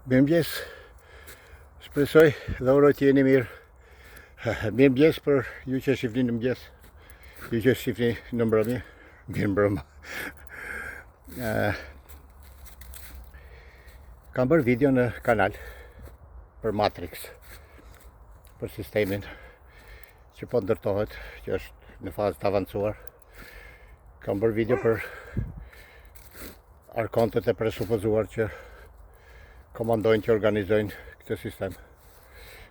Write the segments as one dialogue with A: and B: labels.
A: Mirëmëngjes, shpresoj dhe uroj të jeni mirë. Mirëmëngjes për ju që shifni në mëngjes, ju që shifni në mbrëmje, mirëmbrëma. Kam bërë video në kanal për Matrix, për sistemin që po ndërtohet, që është në fazë të avancuar. Kam bërë video për arkontët e presupozuar që komandojnë që organizojnë këtë sistem.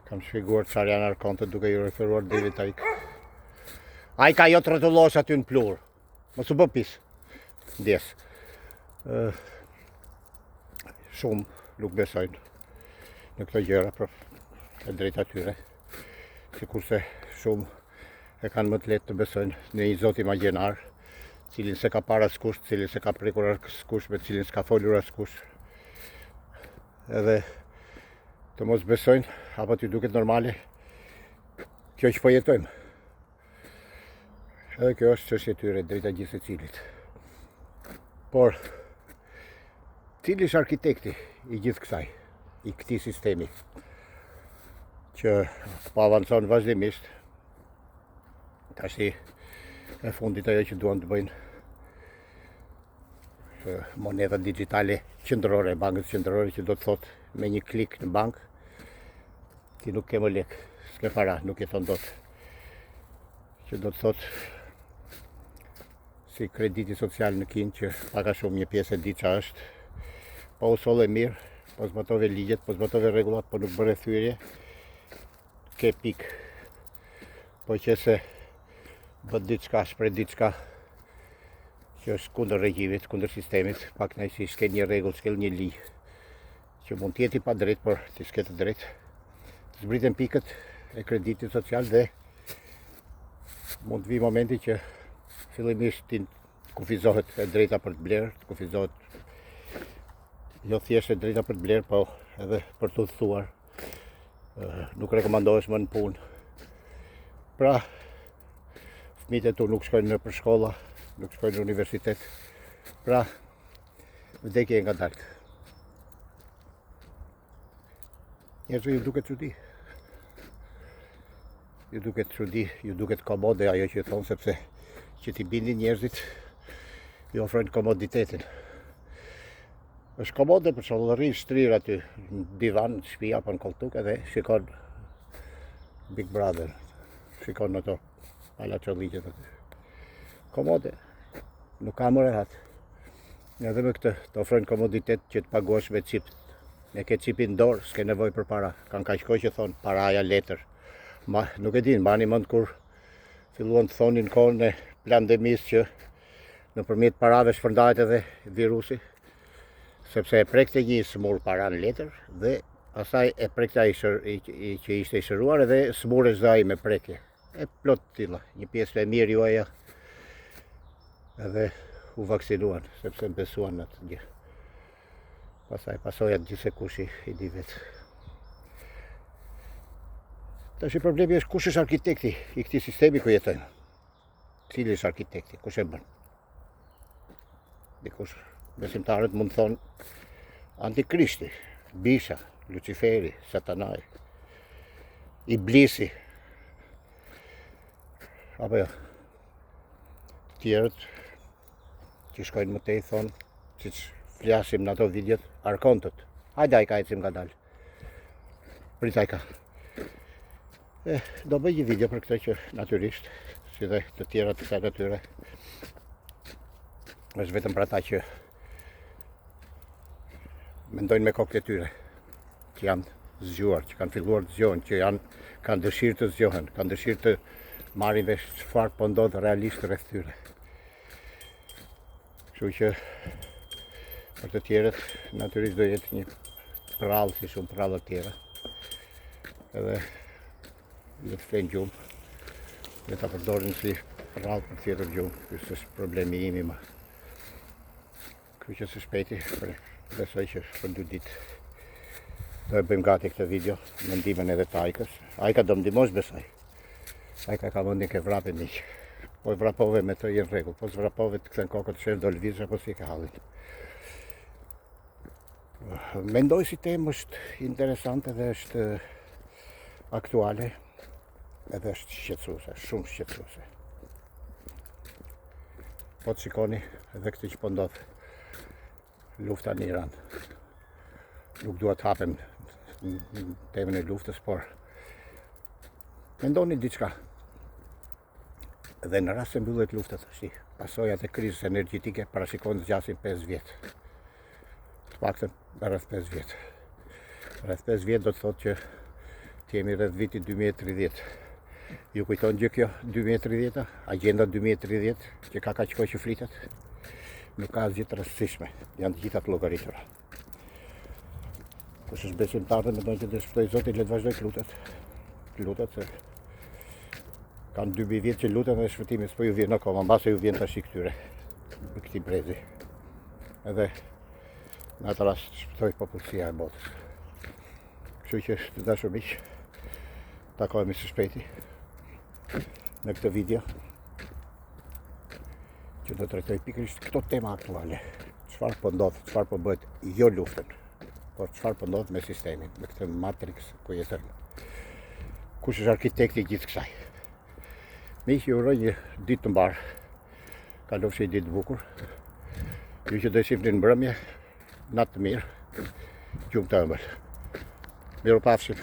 A: Kam shpjeguar çfarë janë arkontët duke iu referuar David Icke. Ajka jo të rrotullohesh aty në pluhur. Mos u bë pis. Ndjesë. Shumë nuk besojnë në këto gjëra, por e drejta e tyre. Sikurse shumë e kanë më të lehtë të besojnë në një zot imagjinar, cilin s'e ka parë askush, cilin s'e ka prekur askush, me cilin s'ka folur askush. Edhe të mos besojnë, apo t'ju duket normale, kjo që po jetojmë. Edhe kjo është çështje e tyre, drejta e gjithsecilit. Por, cili është arkitekti i gjithë kësaj, i këtij sistemi, që po avancon vazhdimisht, tashti e fundit ajo që duan të bëjnë monedha digjitale qendrore, bankës qendrore që do të thotë me një klik në bankë, ti nuk ke më lek, s'ke para, nuk jeton dot. Që do të thotë si krediti social në Kinë që pak a shumë një pjesë e di ça është, po u solle mirë, po zbatove ligjet, po zbatove rregullat, po nuk bëre thyerje, ke pikë. Po qe se bën diçka, shpreh diçka që është kundër regjimit, kundër sistemit, pakënaqësi, shkel një rregull, shkel një ligj, që mund të jetë i padrejtë, por ti s'ke të drejtë. Të zbriten pikët e kreditit social dhe mund të vijë momenti që fillimisht t'i kufizohet e drejta për të blerë, të kufizohet jo thjesht e drejta për të blerë, po edhe për të udhëtuar. Nuk rekomandohesh më në punë. Pra, fëmijët e tu nuk shkojnë nëpër shkolla, nuk shkojnë në universitet. Pra, vdekje e ngadaltë. Njerëzve ju duket çudi. Ju duket çudi, ju duket komode ajo që thonë sepse që t'i bindin njerëzit ju ofrojnë komoditetin. Është komode për shembull rri shtrirë aty në divan, në shtëpi apo në kolltuk edhe shikon Big Brother. Shikon ato palaçolliqet aty. Komode. Nuk ka më rehat. Edhe me këtë të ofrojnë komoditet që të paguash me çip. E ke çipin në dorë, s'ke nevojë për para. Kanë kaq kohë që thonë paraja letër. Ma, nuk e di, mbani mend kur filluan të thonin kohën e pandemisë që nëpërmjet parave shpërndahet edhe virusi, sepse e prekte një i sëmurë paranë letër dhe pastaj e prekte ai shër, i, i, që ishte i shëruar edhe sëmuresh dhe ai me prekje. E plot të tilla, një pjesë e mirë juaja edhe u vaksinuan, sepse besuan në atë gjë. Pastaj pasojat gjithsekush i, i di vetë. Tashi problemi është kush është arkitekti i këtij sistemi ku jetojmë. Cili është arkitekti, kush e bën? Dikush, besimtarët mund të thonë Antikrishti, Bisha, Luciferi, Satanai, Iblisi, apo jo, të tjerët që shkojnë më tej thonë, siç flasim në ato videot, arkontët. Hajde Ajka ecim ngadalë. Prit Ajka. E, do bëj një video për këtë që natyrisht, si dhe të tjera të kësaj natyre, është vetëm për ata që mendojnë me kokën e tyre, që janë zgjuar, që kanë filluar të zgjohen, që janë kanë dëshirë të zgjohen, kanë dëshirë të marrin vesh çfarë po ndodh realisht rreth tyre. Kështu që për të tjerët natyrisht do jetë një përrallë si shumë përralla të tjera. Edhe le të flenë gjumë, le ta përdorin si përrallë për të fjetur gjumë, ky s'është problemi im më. Kështu që së shpejti, për, besoj që për dy ditë do e bëjmë gati këtë video me ndihmën edhe të Ajkës. Ajka do më ndihmosh besoj. Ajka ka mendjen ke vrapi miq. Po vrapove me të je në rregull, po s'vrapove të kthen kokën të shef do lëvizësh apo si e ke hallin. Mendoj si temë është interesante dhe është aktuale edhe është shqetësuese, shumë shqetësuese. Po të shikoni edhe këtë që po ndodh lufta në Iran. Nuk dua të hapem në temën e luftës, por mendoni diçka. Dhe në rast se mbyllet lufta tash, pasojat e krizës energjetike parashikohen të zgjasin 5 vjet. Të paktën rreth 5 vjet. Rreth 5 vjet do të thotë që të jemi rreth vitit 2030. Ju kujton gjë kjo 2030-a, agenda 2030 që ka kaq kohë që flitet? Nuk ka asgjë të rastësishme, janë të gjitha të llogaritura. Kush është besimtar dhe mendon që do shpëtojë Zoti, le të vazhdojë të lutet. Të lutet se kanë 2000 vjet që luten dhe shpëtimi s'po ju vjen akoma, mbase ju vjen tash këtyre këtij brezi. Edhe në atë rast shpëtoi popullsia e botës. Kështu që të dashur miq, takohemi së shpejti në këtë video që do të trajtoj pikërisht këto tema aktuale. Çfarë po ndodh, çfarë po bëhet, jo luftën, por çfarë po ndodh me sistemin, me këtë matrix ku jetojmë. Kush është arkitekti i gjithë kësaj? Miq, ju uroj një ditë të mbarë. Kalofshi një ditë të bukur. Ju që do e shihni në mbrëmje, natë të mirë, gjumë të ëmbël. Mirupafshim.